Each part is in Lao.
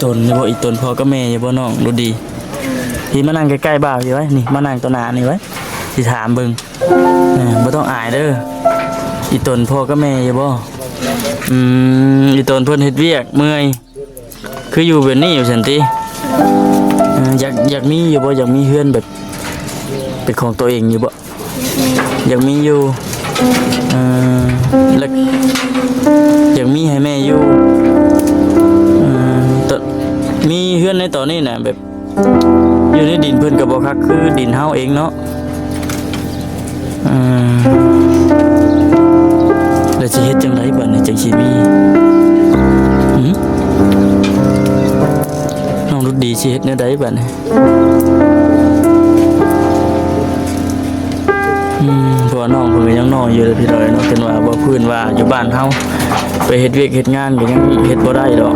ຕົນຢູ່ບໍ່? ອີຕົນພໍ່ກັບແມ່ຢູ່ບໍ່ ນ້ອງລຸດດີ? ພີ່ມານັ່ງໃກ້ໆບ່າວພີ່ໄວ້ ນີ້ ມານັ່ງຕໍ່ໜ້ານີ້ໄວ້ ຊິຖາມເບິ່ງ. ເອີ ບໍ່ຕ້ອງອາຍເດີ. ອີຕົນພໍ່ກັບແມ່ຢູ່ບໍ່? ອືມ ອີຕົນເພິ່ນເຮັດວຽກເມື່ອຍ ຄືຢູ່ແບບນີ້ຢູ່ຊັ້ນຕິ? ເອີ ຢາກ ຢາກມີຢູ່ບໍ່? ຢາກມີເຮືອນແບບເປັນຂອງຕົວເອງຢູ່ບໍ່? ຢາກມີຢູ່. ເອີ ແລ້ວຢາກມີໃຫ້ແມ່ຢູ່. ເອີ ຕ- ມີເຮືອນໃນຕອນນີ້ນະ ແບບຢູ່ໃນດິນເພິ່ນກໍບໍ່ຄັກຄືດິນເຮົາເອງເນາະ. ເອີ ແລ້ວຊິເຮັດຈັ່ງໃດບັດນີ້ຈັ່ງຊິມີ? ຫື? ນ້ອງລຸດດີຊິເຮັດແນວໃດບັດນີ້? ອືມ ເພາະວ່ານ້ອງເພິ່ນກໍຍັງນ້ອຍຢູ່ເດ້ພີ່ນ້ອງເນາະ, ເພິ່ນວ່າບໍ່ພື້ນວ່າຢູ່ບ້ານເຮົາໄປເຮັດວຽກເຮັດງານກໍຍັງເຮັດບໍ່ໄດ້ດອກ.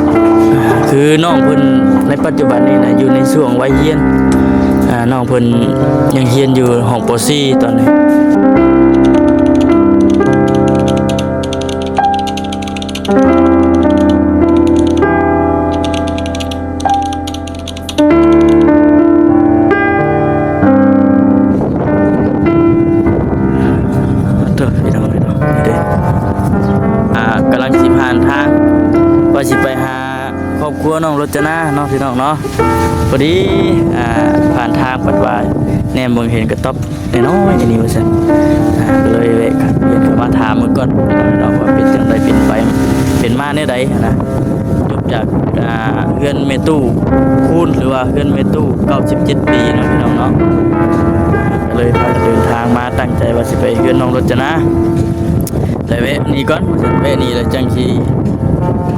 ຄືນ້ອງເພິ່ນໃນປັດຈຸບັນນີ້ນະ ຢູ່ໃນຊ່ວງໄວຮຽນ, ອາ ນ້ອງເພິ່ນຍັງຮຽນຢູ່ຫ້ອງ ປໍສີ່ ຕອນນີ້. ເດີ ພີ່ນ້ອງເອີຍເນາະ ນີ້ເດ້ ອ່າ ກຳລັງຊິຜ່ານທາງ ວ່າຊິໄປຫາຄອບຄົວນ້ອງລົດຈະນາເນາະ ພີ່ນ້ອງເນາະ. ພໍດີ ອ່າ ຜ່ານທາງ ບັດວ່າແນມເບິ່ງເຫັນກະຕ໊ອບນ້ອຍໆ ອັນນີ້ວ່າຊັ້ນ ອ່າ ກໍເລີຍແວະ ວຽນເຂົ້າມາຖາມເບິ່ງກ່ອນເນາະ ວ່າເປັນຈັ່ງໃດ ເປັນໄປເປັນມາແນວໃດຫັ້ນນະ. ຈົບຈາກ ອ່າ ເຮືອນແມ່ຕູ້ຄູນ ຫຼືວ່າເຮືອນແມ່ຕູ້ເກົ້າສິບເຈັດປີເນາະ ພີ່ນ້ອງເນາະ. ກໍເລີຍພາກັນເດີນທາງມາ ຕັ້ງໃຈວ່າຊິໄປເຮືອນນ້ອງລົດຈະນາ ແລະ ແວະນີ້ກ່ອນ ແວະນີ້ແລ້ວຈັ່ງຊິ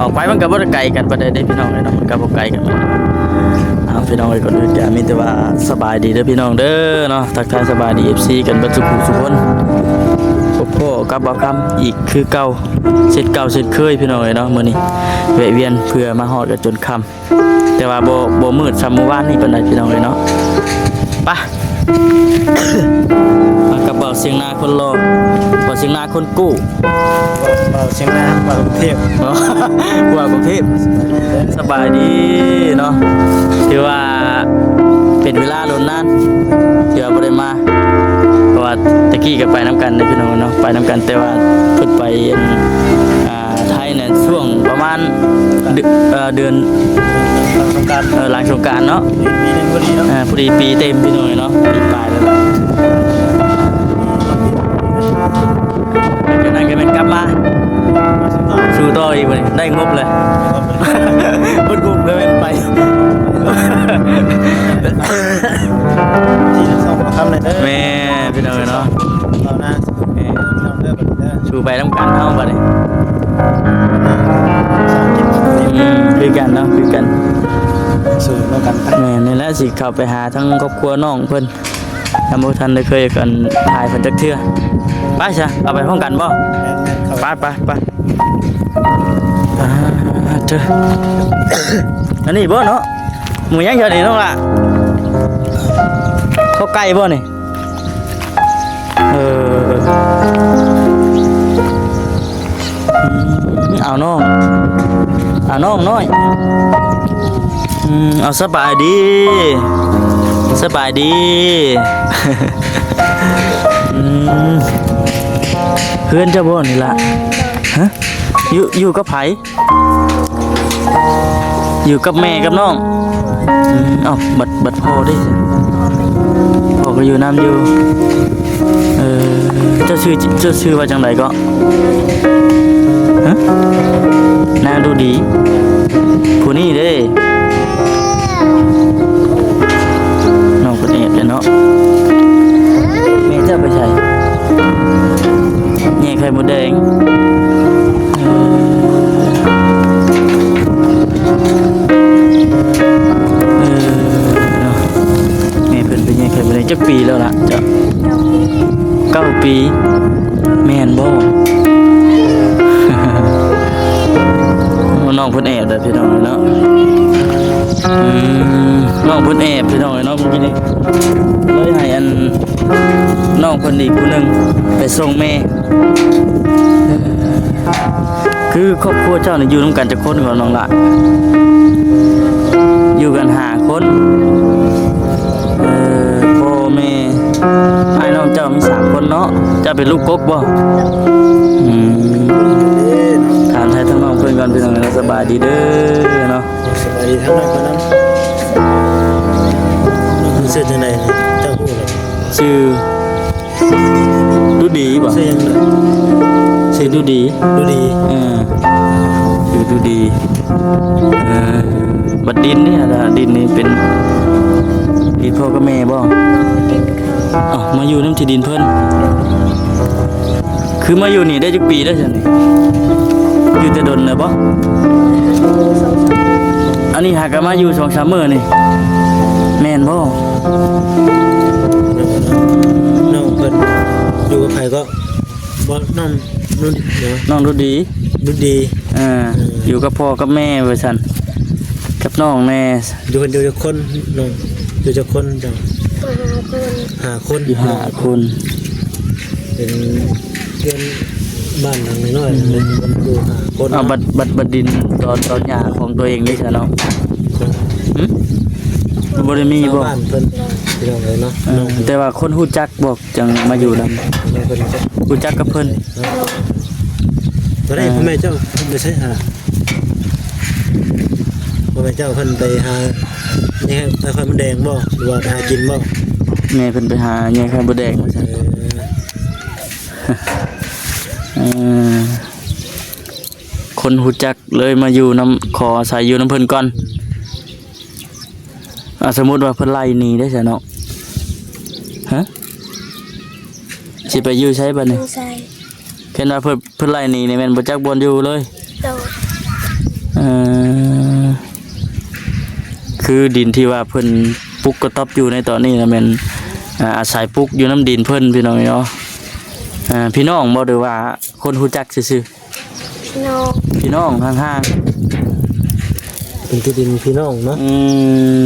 ອອກໄປ. ມັນກໍບໍ່ໄດ້ໄກກັນປານໃດເດ້ ພີ່ນ້ອງເອີຍເນາະ, ມັນກໍບໍ່ໄກກັນ. ເອົາ ພີ່ນ້ອງເອີຍ ກ່ອນອື່ນກໍມີແຕ່ວ່າສະບາຍດີເດີ ພີ່ນ້ອງເດີເນາະ, ທັກທາຍສະບາຍດີ ເອັຟຊີ ກັນເບິດສູ່ຜູ້ສູ່ຄົນ. ພົບພໍ້ກັບບ່າວຄຳອີກຄືເກົ່າ ເຊັ່ນເກົ່າເຊັ່ນເຄີຍ ພີ່ນ້ອງເອີຍເນາະ. ມື້ນີ້ແວະວຽນເພື່ອມາຮອດກໍຈົນຄ່ຳ ແຕ່ວ່າບໍ່ ບໍ່ມືດສ່ຳມື້ວານນີ້ປານໃດ ພີ່ນ້ອງເອີຍເນາະ. ໄປ ມາກັບບ່າວຊຽງນາຄົນຫຼໍ່ ບ່າວຊຽງນາຄົນກູ້ ບ່າວຊຽງນາ ບ່າວກຸງເທບ ບ່າວກຸງເທບ. ສະບາຍດີເນາະ, ຖືວ່າເປັນເວລາດົນນານທີ່ວ່າບໍ່ໄດ້ມາ ເພາະວ່າແຕ່ກີ້ກໍໄປນຳກັນເດ້ ພີ່ນ້ອງເນາະ, ໄປນຳກັນ ແຕ່ວ່າເພິ່ນໄປ ອ່າ ໄທນັ້ນ ຊ່ວງປະມານ ເດືອນ ເອີ ເດືອນ ຫຼັງສົງການ ເອີ ຫຼັງສົງການເນາະ, ປີໜຶ່ງພໍດີເນາະ, ເອີ ພໍດີປີເຕັມ ພີ່ນ້ອງເນາະ, ປີປາຍແລ້ວ. ຈາກນັ້ນກໍແມ່ນກັບມາ ມາສູ້ຕໍ່ ສູ້ຕໍ່ອີກບັດນີ້ ໄດ້ງົບແລ້ວ ເບິດງົບແລ້ວແມ່ນໄປ ທີ່ສອງຄຳເລີຍເດີ. ແມ່ນ ພີ່ນ້ອງເອີຍເນາະ, ເອົາໜ້າ ແມ່ນ ພີ່ນ້ອງເດີ ບັດນີ້ເດີ ສູ້ໄປນຳກັນເຮົາບັດນີ້. ອືມ ຄືກັນເນາະ ຄືກັນ ສູ້ນຳກັນໄປ. ແມ່ນ ນີ້ແຫຼະ ຊິເຂົ້າໄປຫາທາງຄອບຄົວນ້ອງເພິ່ນ ຍັງບໍ່ທັນໄດ້ເຄີຍ ອັນ ຖ່າຍເພິ່ນຈັກເທື່ອ. ໄປຊະ ເອົາໄປພ້ອມກັນບໍ່? ແມ່ນໆ ໄປ ໄປ ໄປ. ອ່າ ເທີ ອັນນີ້ບໍ່ເນາະ? ໝູຫຍັງຢູ່ນີ້ນ້ອງຫຼ້າ? ເຂົ້າໄກ່ບໍ່ນີ້? ເອີ ອືມ ເອົານ້ອງ ເອົານ້ອງນ້ອຍ. ອືມ ເອົາ ສະບາຍດີ ສະບາຍດີ. ອືມ ເຮືອນເຈົ້າບໍ່ນີ້ລະ? ຮະ ຢູ່ ຢູ່ກັບໃຜ? ຢູ່ກັບແມ່ກັບນ້ອງ. ອືມ ເອົ້າ ບັດ ບັດພໍ່ເດ້? ພໍ່ກໍຢູ່ນຳຢູ່. ເອີ ເຈົ້າຊື່ ເຈົ້າຊື່ວ່າຈັ່ງໃດເກາະ? ຮະ? ນາງດູດີ ຜູ້ນີ້ເດ້. ນ້ອງເພິ່ນແອບແລ້ວເນາະ. ແມ່ເຈົ້າໄປໃສ? ແຍ່ໄຂ່ມົດແດງ. ເອີ ເອີ ເນາະ ແມ່ເພິ່ນໄປແຍ່ໄຂ່ມົດແດງ. ຈັກປີແລ້ວລະເຈົ້າ? ເກົ້າປີ. ແມ່ນບໍ່? ນ້ອງເພິ່ນແອບເດີພີ່ນ້ອງເນາະ. ອືມ ນ້ອງເພິ່ນແອບພີ່ນ້ອງເນາະ. ເມື່ອກີ້ນີ້ເລີຍໃຫ້ອັນ ນ້ອງເພິ່ນອີກຜູ້ໜຶ່ງໄປສົ່ງແມ່. ຄືຄອບຄົວເຈົ້ານີ້ຢູ່ນຳກັນຈັກຄົນເກາະນ້ອງຫຼ້າ? ຢູ່ກັນຫ້າຄົນ. ເອີ ພໍ່ແມ່ ອ້າຍນ້ອງເຈົ້າມີສາມຄົນເນາະ. ເຈົ້າເປັນລູກກົກບໍ່? ອືມ ຖາມໄທທາງນ້ອງເພິ່ນກ່ອນ ພີ່ນ້ອງເນາະ. ສະບາຍດີເດີເນາະ. ສະບາຍດີທາງນ້ອງເພິ່ນນຳ. ຊື່ຈັ່ງໃດນີ້ ເຈົ້າຮູ້ບໍ່? ຊື່ ດູດີບໍ່? ຊື່ຫຍັງ? ຊື່ດູດີ. ດູດີ. ເອີ ຊື່ດູດີ. ເອີ ບັດດິນນີ້ ດິນນີ້ເປັນດິນພໍ່ກັບແມ່ບໍ່? ເອົ້າ ມາຢູ່ນຳທີ່ດິນເພິ່ນ. ຄືມາຢູ່ນີ້ໄດ້ຈັກປີແລ້ວຊັ້ນນີ້? ຢູ່ແຕ່ດົນແລ້ວບໍ່? ອັນນີ້ຫາກະມາຢູ່ສອງສາມມື້ນີ້ ແມ່ນບໍ່? ນ້ອງເພິ່ນຢູ່ກັບໃຜກໍ? ບໍ່ ນ້ອງນຸດດີ. ນ້ອງດຸດດີ. ດຸດດີ. ເອີ ເອີ ຢູ່ກັບພໍ່ກັບແມ່ວ່າຊັ້ນ ກັບນ້ອງແດ່. ຢູ່ກັນຢູ່ຈັກຄົນນ້ອງ? ຢູ່ຈັກຄົນເຈົ້າ? ຫ້າຄົນ. ຫ້າຄົນ. ຢູ່ຫ້າຄົນ. ເປັນເຮືອນບ້ານຫຼັງນ້ອຍໆ ອືມ ຢູ່ຫ້າຄົນ. ເອົາ ບັດ ບັດ ບັດດິນຕອນ ຕອນຫຍ້າຂອງຕົວເອງເດ້ຊະນ້ອງ? ຫຶ? ບໍ່ໄດ້ມີບໍ່? ບ້ານເພິ່ນ ພີ່ນ້ອງເອີຍເນາະ. ເອີ ແຕ່ວ່າຄົນຮູ້ຈັກບໍ່ ຈັ່ງມາຢູ່ນຳ? ແມ່ເພິ່ນ ຮູ້ຈັກກັບເພິ່ນ. ຕອນນີ້ ອ່າ ພໍ່ແມ່ເຈົ້າເພິ່ນໄປໃສຫາ? ພໍ່ແມ່ເຈົ້າເພິ່ນໄປຫາແຍ່ໄຂ່ມົດແດງບໍ່ ຫຼືວ່າໄປຫາກິນບໍ່? ແມ່ເພິ່ນໄປຫາແຍ່ໄຂ່ມົດແດງວ່າຊັ້ນ. ເອີ ເອີ ຄົນຮູ້ຈັກເລີຍມາຢູ່ນຳ ຂໍອາໄສຢູ່ນຳເພິ່ນກ່ອນ. ອ່າ ສົມມຸດວ່າເພິ່ນໄລ່ໜີເດ້ຊະເນາະ? ຮະ? ຊິໄປຢູ່ໃສບັດນີ້? ຢູ່ໃສ? ເຫັນວ່າເພິ່ນ ເພິ່ນໄລ່ໜີນີ້ແມ່ນບໍ່ຈັກບ່ອນຢູ່ເລີຍ? ໂດຍ. ເອີ ຄືດິນທີ່ວ່າເພິ່ນປຸກກະຕ໊ອບຢູ່ໃນຕອນນີ້ນະ ແມ່ນ ອ່າ ອາໄສປຸກຢູ່ນຳດິນເພິ່ນ ພີ່ນ້ອງເນາະ. ອ່າ ພີ່ນ້ອງບໍ່ ຫຼືວ່າຄົນຮູ້ຈັກຊື່ໆ? ພີ່ນ້ອງ. ພີ່ນ້ອງຫ່າງໆ ເປັນທີ່ດິນພີ່ນ້ອງເນາະ. ອື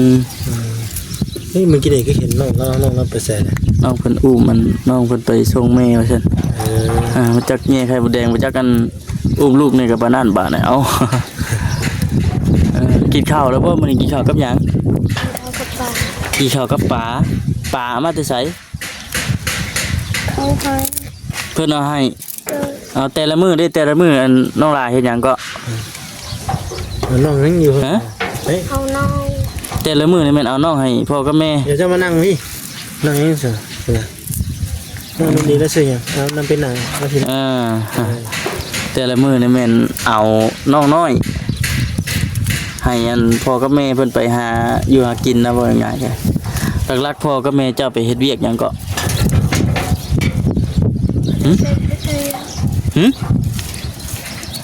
ມ ເອີ ເອີ ເມື່ອກີ້ນີ້ຄືເຫັນນ້ອງລາວ ນ້ອງລາວໄປໃສລະ? ນ້ອງເພິ່ນອຸ້ມ ອັນ ນ້ອງເພິ່ນໄປສົ່ງແມ່ວ່າຊັ້ນ. ເອີ ອ່າ ບໍ່ຈັກແຍ່ໄຂ່ມົດແດງ ບໍ່ຈັກ ອັນ ອຸ້ມລູກນີ້ກໍປານນັ້ນບາດນີ້. ເອົ້າ ເອີ ກິນເຂົ້າແລ້ວບໍ່? ມື້ນີ້ກິນເຂົ້າກັບຫຍັງ? ເຂົ້າກັບປາ. ກິນເຂົ້າກັບປາ. ປາເອົາມາແຕ່ໃສ? ເຂົາໃຫ້. ເພິ່ນເອົາໃຫ້. ເອີ ເອົາ ແຕ່ລະມື້ເດ້ ແຕ່ລະມື້ ອັນ ນ້ອງຫຼ້າເຮັດຫຍັງເກາະ? ເອົານ້ອງຍັງຢູ່. ຮະ? ເອີ ເອົານ້ອງ. ແຕ່ລະມື້ນີ້ແມ່ນເອົານ້ອງໃຫ້ພໍ່ກັບແມ່. ດຽວເຈົ້າມານັ່ງພີ້ ນັ່ງນີ້ຊະ ນ້ອງນີ້ລະຊື່ຫຍັງ? ເອົານຳເປັນໜ້າ ເອົາພີ້. ເອີ ເອີ ແຕ່ລະມື້ນີ້ແມ່ນເອົານ້ອງນ້ອຍ ໃຫ້ອັນພໍ່ກັບແມ່ເພິ່ນໄປຫາຢູ່ຫາກິນນະ ເວົ້າງ່າຍໆ. ຫຼັກໆ ພໍ່ກັບແມ່ເຈົ້າໄປເຮັດວຽກຫຍັງເກາະ? ຫຶ? ຫຶ?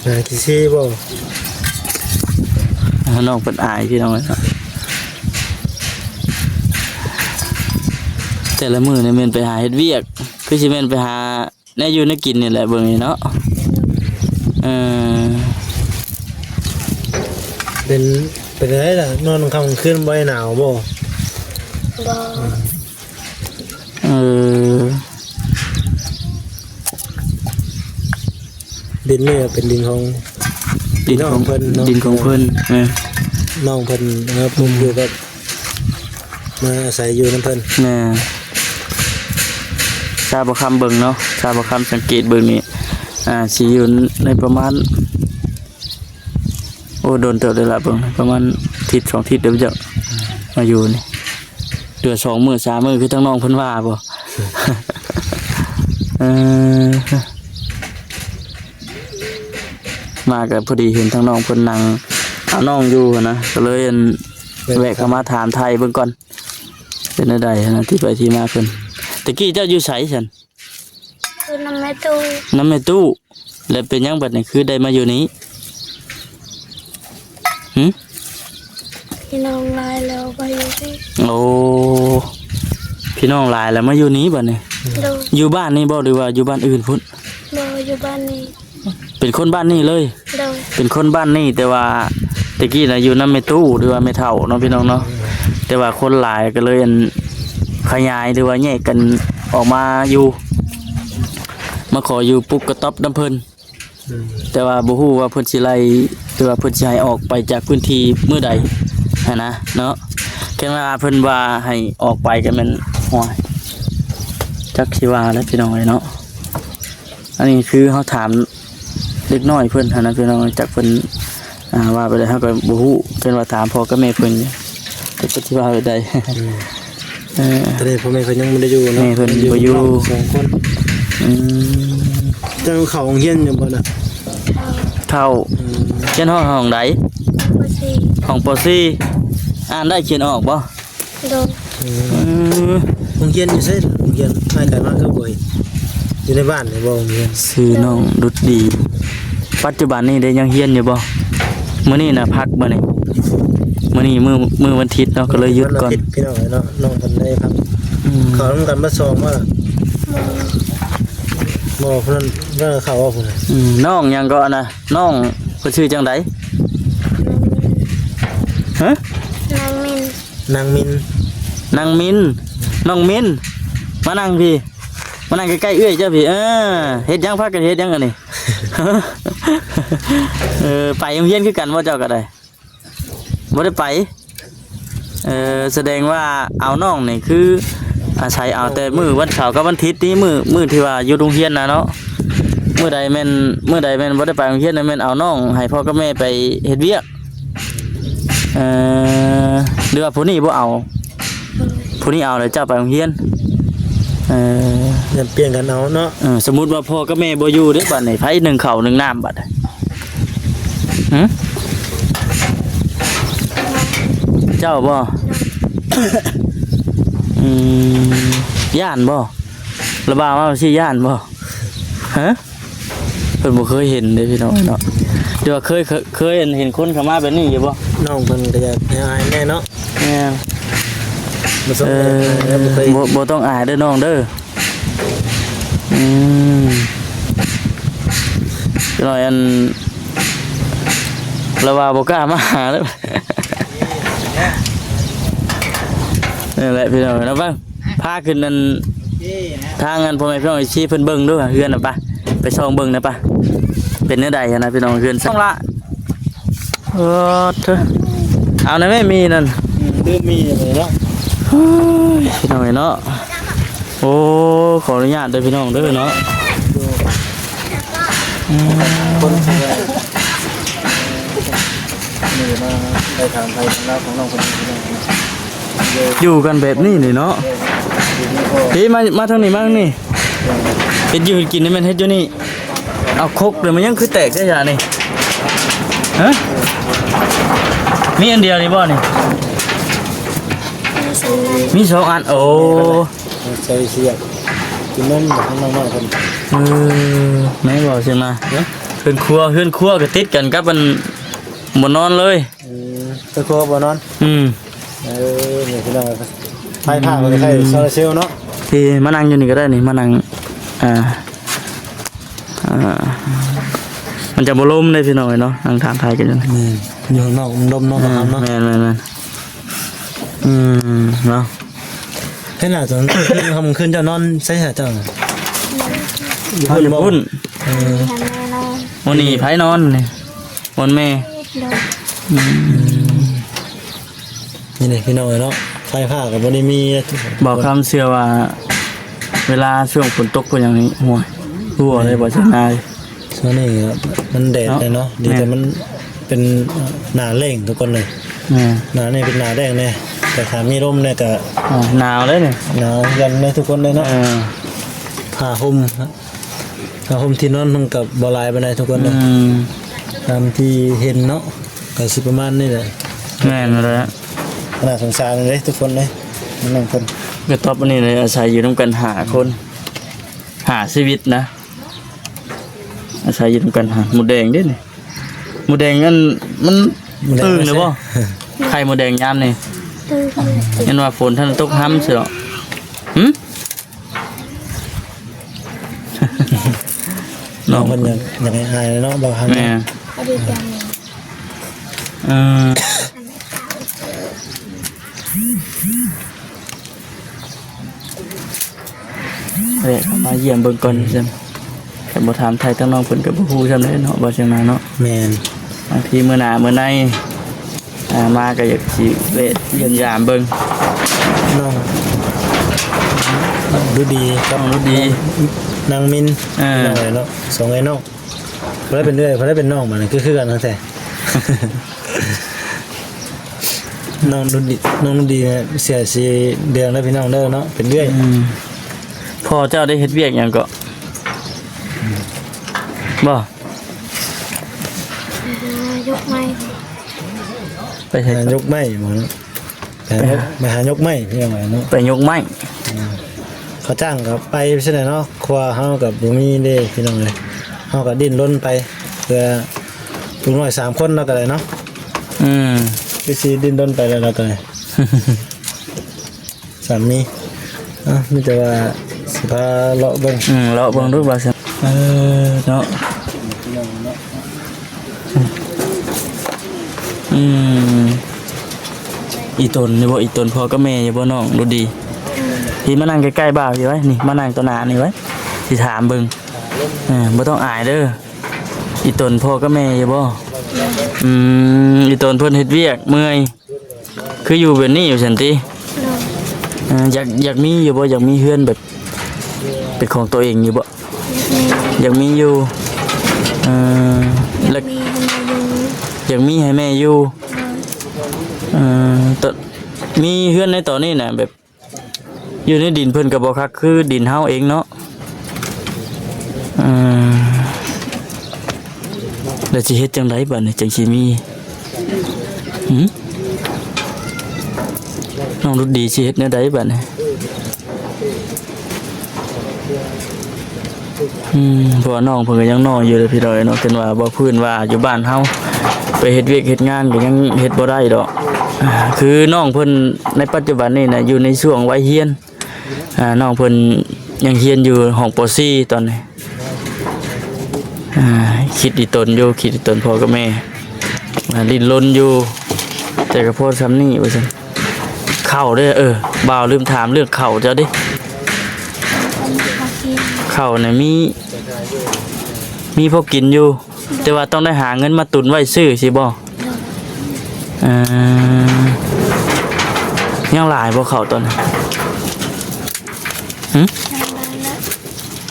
ຫາຂີ້ເສບໍ່? ອ່າ ນ້ອງເພິ່ນອາຍ ພີ່ນ້ອງເອີຍ. ແຕ່ລະມື້ນີ້ແມ່ນໄປຫາເຮັດວຽກ ຄືຊິແມ່ນໄປຫາ ແນວຢູ່ແນວກິນນີ້ແຫຼະ ເບິ່ງນີ້ເນາະ. ເອີ ເປັນ ເປັນຈັ່ງໃດລະ ນອນກາງຄ່ຳກາງຄືນບໍ່ໄດ້ໜາວບໍ່? ບໍ່. ເອີ ດິນນີ້ເປັນດິນຂອງ ດິນຂອງ ພີ່ນ້ອງເພິ່ນເນາະ ດິນຂອງເພິ່ນ. ເອີ ນ້ອງເພິ່ນ ເອີ ປູກຢູ່ກັບ ມາອາໄສຢູ່ນຳເພິ່ນ. ແມ່ນ. ຊາວບໍ່ຄຳເບິ່ງເນາະ ຊາວບໍ່ຄຳສັງເກດເບິ່ງນີ້ ອ່າ ຊິຢູ່ໃນປະມານ ໂອ້ ດົນເຕີບເລີຍລະ ເບິ່ງປະມານທິດສອງທິດແລ້ວ ມາຢູ່ນີ້ ເຫຼືອສອງມື້ສາມມື້ ຄືທາງນ້ອງເພິ່ນວ່າບໍ່? ເອີ ມາກໍພໍດີເຫັນທາງນ້ອງເພິ່ນນັ່ງເອົານ້ອງຢູ່ຫັ້ນນະ ກໍເລີຍ ອັນ ແວະເຂົ້າມາຖາມໄຖ່ເບິ່ງກ່ອນ ເປັນແນວໃດຫັ້ນນະ ທີ່ໄປທີ່ມາເພິ່ນ. ແຕ່ກີ້ເຈົ້າຢູ່ໃສຊັ້ນ? ຢູ່ນຳແມ່ຕູ້. ນຳແມ່ຕູ້. ແລ້ວເປັນຫຍັງບັດນີ້ຄືໄດ້ມາຢູ່ນີ້? ຫຶ? ພີ່ນ້ອງຫຼາຍແລ້ວໄປຢູ່ນີ້. ໂອ້ ພີ່ນ້ອງຫຼາຍແລ້ວມາຢູ່ນີ້ບັດນີ້. ໂດຍ. ຢູ່ບ້ານນີ້ບໍ່ ຫຼືວ່າຢູ່ບ້ານອື່ນພຸ້ນ? ບໍ່ ຢູ່ບ້ານນີ້. ເປັນຄົນບ້ານນີ້ເລີຍ? ໂດຍ. ເປັນຄົນບ້ານນີ້ ແຕ່ວ່າແຕ່ກີ້ນະຢູ່ນຳແມ່ຕູ້ ຫຼືວ່າແມ່ເຖົ້າເນາະ ພີ່ນ້ອງເນາະ. ແຕ່ວ່າຄົນຫຼາຍກໍເລີຍ ອັນ ຂະຫຍາຍ ຫຼືວ່າແຍກກັນອອກມາຢູ່ ມາຂໍຢູ່ປຸກກະຕ໊ອບນຳເພິ່ນ. ອືມ. ແຕ່ວ່າບໍ່ຮູ້ວ່າເພິ່ນຊິໄລ່ ຫຼືວ່າເພິ່ນຊິໃຫ້ອອກໄປຈາກພື້ນທີ່ມື້ໃດ. ຫັ້ນນະເນາະ. ແຄ່ວ່າເພິ່ນວ່າໃຫ້ອອກໄປກໍແມ່ນ ໂອ້ຍ ຈັກຊິວ່າແລ້ວພີ່ນ້ອງເອີຍເນາະ. ອັນນີ້ຄືເຮົາຖາມເດັກນ້ອຍເພິ່ນຫັ້ນນະພີ່ນ້ອງ, ຈັກເພິ່ນ ອ່າ ວ່າໄປແລ້ວເຮົາກໍບໍ່ຮູ້, ເພິ່ນວ່າຖາມພໍ່ກັບແມ່ເພິ່ນຢູ່ ຈັກເພິ່ນຊິວ່າແບບໃດ. ອືມ ເອີ ຕອນນີ້ພໍ່ແມ່ເພິ່ນຍັງບໍ່ໄດ້ຢູ່ເນາະ, ແມ່ເພິ່ນບໍ່ຢູ່ ຢູ່ນອກສອງຄົນ. ອືມ ເຈົ້າເຂົ້າໂຮງຮຽນຢູ່ບໍ່ນະ? ເຂົ້າ. ອືມ ຮຽນຫ້ອງ ຫ້ອງໃດ? ປໍສີ່ ຫ້ອງປໍສີ່ ອ່ານໄດ້ຂຽນອອກບໍ່? ໂດຍ. ອືມ ເອີ ໂຮງຮຽນຢູ່ໃສ? ໂຮງຮຽນໃກ້ໆມາຄືບໍ່ເຫັນ? ຢູ່ໃນບ້ານນີ້ບໍ່ໂຮງຮຽນ? ຊື່ນ້ອງດຸດດີ. ປັດຈຸບັນນີ້ເດ້ ຍັງຮຽນຢູ່ບໍ່? ມື້ນີ້ນະພັກ ມື້ນີ້ ມື້ນີ້ມື້ ມື້ວັນທິດເນາະ ກໍເລີຍຢຸດກ່ອນ. ວັນອາທິດ ພີ່ນ້ອງເອີຍເນາະ, ນ້ອງເພິ່ນໄດ້ພັກ. ອືມ ເຂົ້ານຳກັນເບິດສອງບໍ່ລະ? ບໍ່ ບໍ່ ຜູ້ນັ້ນ ເພິ່ນເຂົ້າບໍ່ຜູ້ນັ້ນ? ອືມ ນ້ອງຫຍັງເກາະນະ? ນ້ອງເພິ່ນຊື່ຈັ່ງໃດ? ຮະ? ນາງມິນ. ນາງມິນ. ນາງມິນ. ນ້ອງມິນ ມານັ່ງພີ້ ມານັ່ງໃກ້ໆເອື້ອຍເຈົ້າພີ້. ເອີ ເຮັດຫຍັງ? ພາກັນເຮັດຫຍັງອັນນີ້? ເອີ ໄປໂຮງຮຽນຄືກັນບໍ່ເຈົ້າກໍໄດ້? ບໍ່ໄດ້ໄປ. ເອີ ສະແດງວ່າເອົານ້ອງນີ້ຄືອາໄສເອົາແຕ່ມື້ວັນເສົາກັບວັນທິດນີ້ ມື້ ມື້ທີ່ວ່າຢູ່ໂຮງຮຽນນະເນາະ. ມື້ໃດແມ່ນ ມື້ໃດແມ່ນບໍ່ໄດ້ໄປໂຮງຮຽນນະ ແມ່ນເອົານ້ອງໃຫ້ພໍ່ກັບແມ່ໄປເຮັດວຽກ. ເອີ ຫຼືວ່າຜູ້ນີ້ບໍ່ເອົາ? ຜູ້ນີ້ເອົາແລ້ວເຈົ້າໄປໂຮງຮຽນ. ເອີ ຢ່າປ່ຽນກັນເອົາເນາະ. ເອີ ສົມມຸດວ່າພໍ່ກັບແມ່ບໍ່ຢູ່ເດ້ ບາດນີ້ໃຜໜຶ້ງເຂົ້າໜຶ້ງນ້ຳບາດ? ຫຶ? ເຈົ້າບໍ່? ອືມ ຢ້ານບໍ່? ລະບ່າວມາຊີ້ຢ້ານບໍ່? ຮະ? ເພິ່ນບໍ່ເຄີຍເຫັນເດ້ພີ່ນ້ອງເນາະ. ແຕ່ວ່າເຄີຍ ເຄີຍ ເຄີຍເຫັນຄົນເຂົ້າມາແບບນີ້ຢູ່ບໍ່? ນ້ອງເພິ່ນກໍຢາກໃຫ້ອາຍແດ່ເນາະ. ແມ່ນ. ບໍ່ຕ້ອງ ເອີ ອາຍເດີ ບໍ່ເຄີຍ ບໍ່ ບໍ່ຕ້ອງອາຍເດີນ້ອງເດີ. ອືມ ຈັກໜ້ອຍອັນ ລະວ່າບໍ່ກ້າມາຫາແລ້ວ. ນັ້ນແຫຼະພີ່ນ້ອງເນາະ. ໄປ ພາຂຶ້ນນັ້ນ ທາງອັນ ພໍ່ແມ່ພີ່ນ້ອງເອັຟຊີເພິ່ນເບິ່ງດູເຮືອນນະ. ໄປ ໄປສ່ອງເບິ່ງນະ ໄປ ເປັນແນວໃດຫັ້ນນະພີ່ນ້ອງ ເຮືອນຊ່ອງລະ. ເອີ ເທີ ເອົານະແມ່ ມີນັ້ນ. ອືມ ດື່ມມີເລີຍເນາະ. ໂອ້ຍ ພີ່ນ້ອງເອີຍເນາະ. ໂອ້ ຂໍອະນຸຍາດເດີພີ່ນ້ອງເດີເນາະ. ອືມ ຄົນທີ່ວ່າ ນີ້ມາໄດ້ຖາມໄທເລື່ອງລາວຂອງນ້ອງເພິ່ນພີ່ນ້ອງເນາະ. ຢູ່ກັນແບບນີ້ນີ້ເນາະ. ເອີ ຢູ່ນີ້ກໍ ພີ້ ມາ ມາທາງນີ້ ມາທາງນີ້. ເຮັດຢູ່ເຮັດກິນນີ້ແມ່ນເຮັດຢູ່ນີ້. ເອົາຄົກເດີ ມັນຍັງຄືແຕກແທ້ຊະນີ້? ຮະ? ມີອັນດຽວນີ້ບໍ່ນີ້? ມີສອງອັນ. ໂອ້ ໃສ່ສຽບກິນນົມຂອງນ້ອງນ້ອຍເພິ່ນ. ເອີ ແມ່ນບໍ່ ສຽງນາ? ຮະ? ເຮືອນຄົວ ເຮືອນຄົວກໍຕິດກັນກັບອັນບ່ອນນອນເລີຍ. ອືມ ເຮືອນຄົວບ່ອນນອນ. ອືມ ເອີ ນີ້ພີ່ນ້ອງ ໄຟຟ້າເພິ່ນກໍໃຊ້ໂຊລາເຊວເນາະ. ທີ່ມານັ່ງຢູ່ນີ້ກໍໄດ້ນີ້ ມານັ່ງ ອ່າ ອ່າ ມັນຈະບໍ່ລົມເດ້ພີ່ນ້ອງເອີຍເນາະ ນັ່ງຖາມໄທກັນຢູ່. ແມ່ນ ຢູ່ຂ້າງນອກມັນລົມເນາະ. ອືມ ເນາະ ແມ່ນໆໆ. ອືມ ເນາະ. ເຮັດລະຕອນກາງຄືນເຈົ້ານອນໃສຫາເຈົ້າ? ຢູ່ພຸ້ນບໍ່? ຢູ່ພຸ້ນ. ເອີ ມື້ນີ້ໃຜນອນນີ້? ບ່ອນແມ່. ໂດຍ. ອືມ ນີ້ແຫຼະພີ່ນ້ອງເອີຍເນາະ ໄຟຟ້າກໍບໍ່ໄດ້ມີ. ບ່າວຄຳເຊື່ອວ່າເວລາຊ່ວງຝົນຕົກກໍຫຍັງນີ້ ໂອ້ຍ ຮົ່ວເລີຍບໍ່ເຈົ້ານາຍ. ຊ່ວງນີ້ມັນແດດເນາະ ເນາະ ດີແຕ່ ແມ່ນ ມັນເປັນໜ້າແລ້ງທຸກຄົນເລີຍ. ແມ່ນ ໜ້ານີ້ເປັນໜ້າແລ້ງແດ່ ແຕ່ຖ້າມີລົມແດ່ກໍ ອ່າ ໜາວເລີຍນີ້ ໜາວກັນເລີຍທຸກຄົນເລີຍເນາະ. ເອີ ຜ້າຫົ່ມ ຜ້າຫົ່ມທີ່ນອນມັນກໍບໍ່ຫຼາຍປານໃດທຸກຄົນເດີ. ອືມ ຕາມທີ່ເຫັນເນາະ ກໍຊິປະມານນີ້ແຫຼະ. ແມ່ນແລ້ວ ໜ້າສົງສານເດ້ທຸກຄົນເດ້ ນ້ອງເພິ່ນ. ກະຕອບອັນນີ້ເລີຍ ອາໄສຢູ່ນຳກັນຫ້າຄົນ ຫ້າຊີວິດນະ ອາໄສຢູ່ນຳກັນ. ໝູແດງເດ້ນີ້ ໝູແດງອັນ ມັນຕື່ນແລ້ວບໍ່? ໄຂ່ໝູແດງຍາມນີ້ ຕື່ນ ຍັນວ່າຝົນທັນຕົກຫ້ຳຊິດອກ. ຫຶ? ນ້ອງເພິ່ນຢາກ ຢາກໃຫ້ອາຍເນາະ ບໍ່ທັນ. ແມ່ນ ເອີ ແວະເຂົ້າມາຢ້ຽມເບິ່ງກ່ອນຊັ້ນ ຄັນບໍ່ຖາມໄຖ່ທາງນ້ອງເພິ່ນກໍບໍ່ຮູ້ຊ້ຳເດ້ເນາະ ບໍ່ຈັ່ງນັ້ນເນາະ. ແມ່ນ ບາງທີມື້ໜ້າມື້ໃນ ອ່າ ມາກໍຢາກຊິແວະຢ້ຽມຢາມເບິ່ງ ນ້ອງ ນ້ອງດຸດີກັບ ນ້ອງດຸດີ ນ້ອງນາງມິນ ເອີ ນ້ອງເອີຍເນາະ ສອງເອື້ອຍນ້ອງ ຜູ້ໃດເປັນເອື້ອຍ ຜູ້ໃດເປັນນ້ອງ ບາດນີ້ຄື ຄືກັນແທ້ ນ້ອງນຸດດີ ນ້ອງນຸດດີເສື້ອສີແດງເດີພີ່ນ້ອງເດີເນາະ ເປັນເອື້ອຍ ອືມ ພໍ່ເຈົ້າໄດ້ເຮັດວຽກຫຍັງເກາະ ບໍ່ ໄປຫາຍົກໄມ້ ໄປໃສ ຫາຍົກໄມ້ບໍ່ເນາະ ໄປຫາ ໄປຫາຍົກໄມ້ພີ່ນ້ອງເອີຍເນາະ ໄປຍົກໄມ້ ອືມ ເຂົາຈ້າງກໍໄປຊັ້ນແຫຼະເນາະ ຄົວເຮົາກໍບໍ່ມີເດ້ພີ່ນ້ອງເອີຍ ເຮົາກໍດີ້ນລົນໄປ ເພື່ອ ລູກນ້ອຍສາມຄົນເນາະກໍໄດ້ເນາະ ອືມ ຄືຊິດີ້ນລົນໄປແລ້ວລະກໍໄດ້ ສາມີ ອ່ະ ມີແຕ່ວ່າຊິພາເລາະເບິ່ງ ອືມ ເລາະເບິ່ງດູວ່າຊັ້ນ ເອີ ເນາະ ອືມ ອີ່ຕົນນີ້ບໍ່ ອີ່ຕົນພໍ່ກັບແມ່ຢູ່ບໍ່ ນ້ອງດູດີ ພີ່ມານັ່ງໃກ້ໆບ່າວພີ່ໄວ້ ນີ້ ມານັ່ງຕໍ່ໜ້ານີ້ໄວ້ ຊິຖາມເບິ່ງ ເອີ ບໍ່ຕ້ອງອາຍເດີ ອີ່ຕົນພໍ່ກັບແມ່ຢູ່ບໍ່ ອືມ ອີ່ຕົນເພິ່ນເຮັດວຽກເມື່ອຍ ຄືຢູ່ແບບນີ້ວ່າຊັ້ນຕິ ໂດຍ ເອີ ຢາກ ຢາກມີຢູ່ບໍ່ ຢາກມີເຮືອນແບບເປັນຂອງຕົວເອງຢູ່ບໍ່ ຢາກມີ ຢາກມີຢູ່ ເອີ ແລ້ວ ຢາກມີໃຫ້ແມ່ຢູ່ ຢາກມີໃຫ້ແມ່ຢູ່ ໂດຍ ເອີ ຕ- ມີເຮືອນໃນຕອນນີ້ນະ ແບບ ຢູ່ໃນດິນເພິ່ນກໍບໍ່ຄັກຄືດິນເຮົາເອງເນາະ ເອີ ແລ້ວຊິເຮັດຈັ່ງໃດບາດນີ້ຈັ່ງຊິມີ ຫື ນ້ອງດຸດດີຊິເຮັດແນວໃດບາດນີ້ ອືມ ເພາະວ່ານ້ອງເພິ່ນກໍຍັງນ້ອຍຢູ່ເດ້ພີ່ນ້ອງເນາະ ເພິ່ນວ່າບໍ່ພື້ນວ່າຢູ່ບ້ານເຮົາ ໄປເຮັດວຽກເຮັດງານກໍຍັງເຮັດບໍ່ໄດ້ດອກ ຄືນ້ອງເພິ່ນໃນປັດຈຸບັນນີ້ນະ ຢູ່ໃນຊ່ວງໄວຮຽນ ອ່າ ນ້ອງເພິ່ນຍັງຮຽນຢູ່ຫ້ອງ ປໍສີ່ ຕອນນີ້ ອ່າ ຄິດອີ່ຕົນຢູ່ ຄິດອີ່ຕົນພໍ່ກັບແມ່ ອ່າ ດີ້ນລົນຢູ່ ແຕ່ກໍພໍຊ່ຳນີ້ວ່າຊັ້ນ ເຂົ້າເດ້ ເອີ ບ່າວລືມຖາມເລື່ອງເຂົ້າເຈົ້າເດ້ ເຂົ້ານະມີ ມີພໍກິນຢູ່ ແຕ່ວ່າຕ້ອງໄດ້ຫາເງິນມາຕຸນໄວ້ຊື້ຊີ້ບໍ່ ໂດຍ ເອີ ຍັງຫຼາຍບໍ່ເຂົ້າຕອນນີ້ ຫື ຍັງຫຼາຍລະ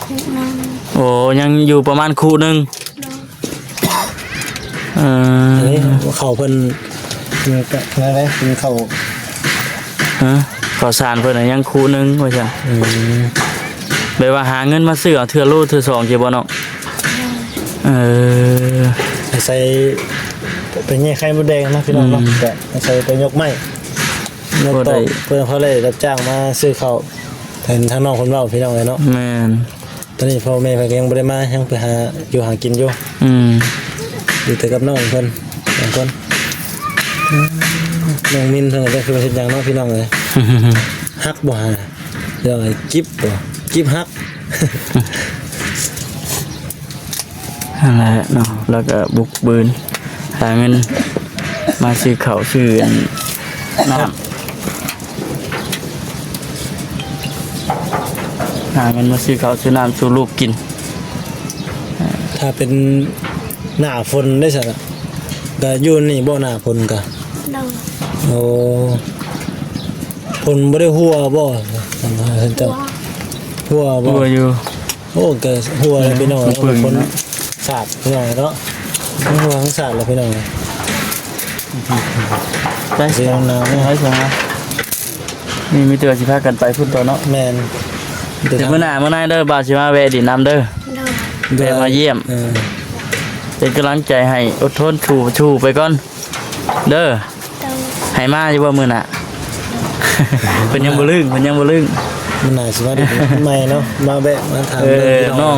ຄຸໜຶ່ງ ໂອ້ ຍັງຢູ່ປະມານຄຸໜຶ່ງ ໂດຍ ເອີ ອັນນີ້ເຂົ້າເພິ່ນ ແນວໃດ ເຂົ້າ ຮະ ເຂົ້າສານເພິ່ນນະຍັງຄຸໜຶ່ງວ່າຊັ້ນ ອືມ ແບບວ່າຫາເງິນມາຊື້ເອົາເທື່ອໂລເທື່ອສອງຊີ້ບໍ່ນ້ອງ ໂດຍ ເອີ ອາໄສໄປແຍ່ໄຂ່ມົດແດງເນາະພີ່ນ້ອງເນາະ ອືມ ກໍອາໄສໄປຍົກໄມ້ ຍົກຕອກ ພໍໄດ້ ເພື່ອພໍໄດ້ຮັບຈ້າງມາຊື້ເຂົ້າ ເຫັນທາງນ້ອງເພິ່ນເວົ້າພີ່ນ້ອງເອີຍເນາະ ແມ່ນ ຕອນນີ້ພໍ່ແມ່ເພິ່ນກໍຍັງບໍ່ໄດ້ມາ ຍັງໄປຫາຢູ່ຫາກິນຢູ່ ອືມ ຢູ່ແຕ່ກັບນ້ອງເພິ່ນສອງຄົນ ອືມ ນ້ອງມິນເພິ່ນກໍຈັກຊິເຮັດຫຍັງເນາະພີ່ນ້ອງເອີຍ ຮັກບໍ່ຫາ ດຽວໃຫ້ຈິບບໍ່ ຈິບຮັກ ຫັ້ນແຫຼະເນາະ ແລ້ວກໍບຸກບືນຫາເງິນມາຊື້ເຂົ້າຊື້ອັນ ນ້ຳ ຫາເງິນມາຊື້ເຂົ້າຊື້ນ້ຳສູ່ລູກກິນ ຖ້າເປັນໜ້າຝົນເດ້ຊັ້ນນະ ກະຢູ່ນີ້ບໍ່ ໜ້າຝົນກະ ໂດຍ ໂອ້ ຝົນບໍ່ໄດ້ຮົ່ວບໍ່ ເຈົ້າ ຮົ່ວ ຮົ່ວບໍ່ ຮົ່ວຢູ່ ໂອ້ ກໍຮົ່ວແລ້ວພີ່ນ້ອງ ອືມ ເນາະ ຝົນ ຝົນສາດພີ່ນ້ອງເນາະ ທັງຮົ່ວທັງສາດແລ້ວພີ່ນ້ອງ ໄປ ຊິເອົາໜາວ ໄປ ໄປ ນີ້ມີແຕ່ວ່າຊິພາກັນໄປພຸ້ນຕໍ່ເນາະ ແມ່ນ ແຕ່ມື້ໜ້າມື້ໃນເດີ ບ່າວຊິມາແວະດິນນຳເດີ ໂດຍ ແວະມາຢ້ຽມ ເອີ ເປັນກຳລັງໃຈໃຫ້ ອົດທົນ ສູ້ ສູ້ໄປກ່ອນເດີ. ໂດຍ ໃຫ້ມາຢູ່ບໍ່ມື້ໜ້າ? ເພິ່ນຍັງບໍ່ລຶ້ງ ເພິ່ນຍັງບໍ່ລຶ້ງ ມື້ໜ້າຊິມາດິນໃໝ່ເນາະ ມາແວະມາຖາມ ເອີ ເບິ່ງພີ່ນ້ອງ ນ້ອງ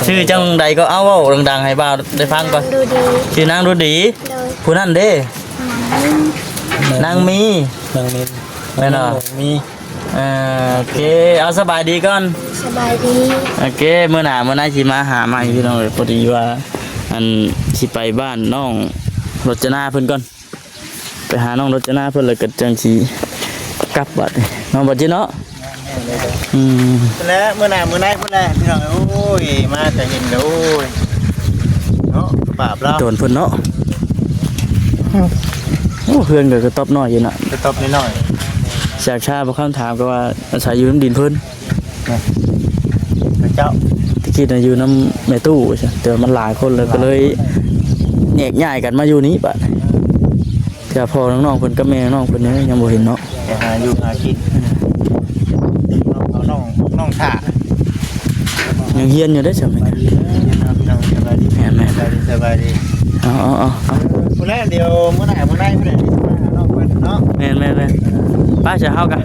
ຊື່ຈັ່ງໃດກໍ ເອົາ ເວົ້າດັງໆໃຫ້ບ່າວໄດ້ຟັງກ່ອນ ດູດີ ຊື່ນາງດູດີ ໂດຍ ຜູ້ນັ້ນເດ້ ນາງມີ ນາງມີ ນາງມີ ແມ່ນບໍ່? ມີ ເອີ ໂອເຄ ເອົາ ສະບາຍດີກ່ອນ ສະບາຍດີ ໂອເຄ ມື້ໜ້າມື້ໃນຊິມາຫາໃໝ່ພີ່ນ້ອງເອີຍ ພໍດີວ່າ ອັນ ຊິໄປບ້ານນ້ອງລົດຈະນາເພິ່ນກ່ອນ ໄປຫານ້ອງລົດຈະນາເພິ່ນ ແລ້ວກໍຈັ່ງຊິກັບບາດນີ້ເນາະ ບາດຈິດເນາະ ອືມ ແລ້ວມື້ໜ້າມື້ໃນພຸ້ນແຫຼະພີ່ນ້ອງ ໂອ້ຍ ມາກໍເຫັນ ໂອ້ຍ ເນາະ ບາບລາວ ໂຕນເພິ່ນເນາະ ໂອ້ ເຮືອນກໍກະຕ໊ອບນ້ອຍຢູ່ນະ ກະຕ໊ອບນ້ອຍໆ. ສາກຊາບໍ່ຄຳຖາມກໍວ່າອາໄສຢູ່ນຳດິນເພິ່ນ ເຂົາເຈົ້າ ແຕ່ກີ້ນະຢູ່ນຳແມ່ຕູ້ວ່າຊັ້ນ ແຕ່ວ່າມັນຫຼາຍຄົນແລ້ວກໍເລີຍແຍກຍ້າຍກັນມາຢູ່ນີ້ບາດນີ້. ເທື່ອພໍ່ນ້ອງໆເພິ່ນກັບແມ່ນ້ອງເພິ່ນຍັງບໍ່ເຫັນເນາະ ໄປຫາຢູ່ຫາກິນ ເອົານ້ອງ ນ້ອງຖ້າ ຍັງຮຽນຢູ່ເດ້ຊ່ຳນີ້ ສະບາຍດີພີ່ນ້ອງ ສະບາຍດີ ແມ່ນໆ ສະບາຍດີ ສະບາຍດີ. ເອົາໆໆໆ ພຸ້ນແຫຼະ ດຽວມື້ໜ້າມື້ໃນພຸ້ນແຫຼະ ຊິມາຫານ້ອງເພິ່ນເນາະ ແມ່ນໆໆ. ໄປຊະເຮົາກະ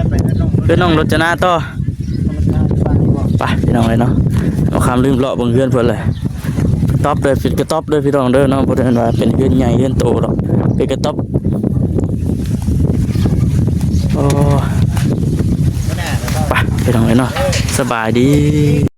ໄປເຮືອນນ້ອງ ເຮືອນນ້ອງລົດຈະນາຕໍ່ ໄປພີ່ນ້ອງເອີຍເນາະ ບໍ່ຄຳລືມເລາະເບິ່ງເຮືອນເພິ່ນເລີຍ. ກະຕ໊ອບເດີ ເປັນກະຕ໊ອບເດີພີ່ນ້ອງເດີເນາະ ບໍ່ໄດ້ວ່າເປັນເຮືອນໃຫຍ່ເຮືອນໂຕດອກ ເປັນກະຕ໊ອບ. ໂອ້ ໄປພີ່ນ້ອງເອີຍເນາະ ສະບາຍດີ.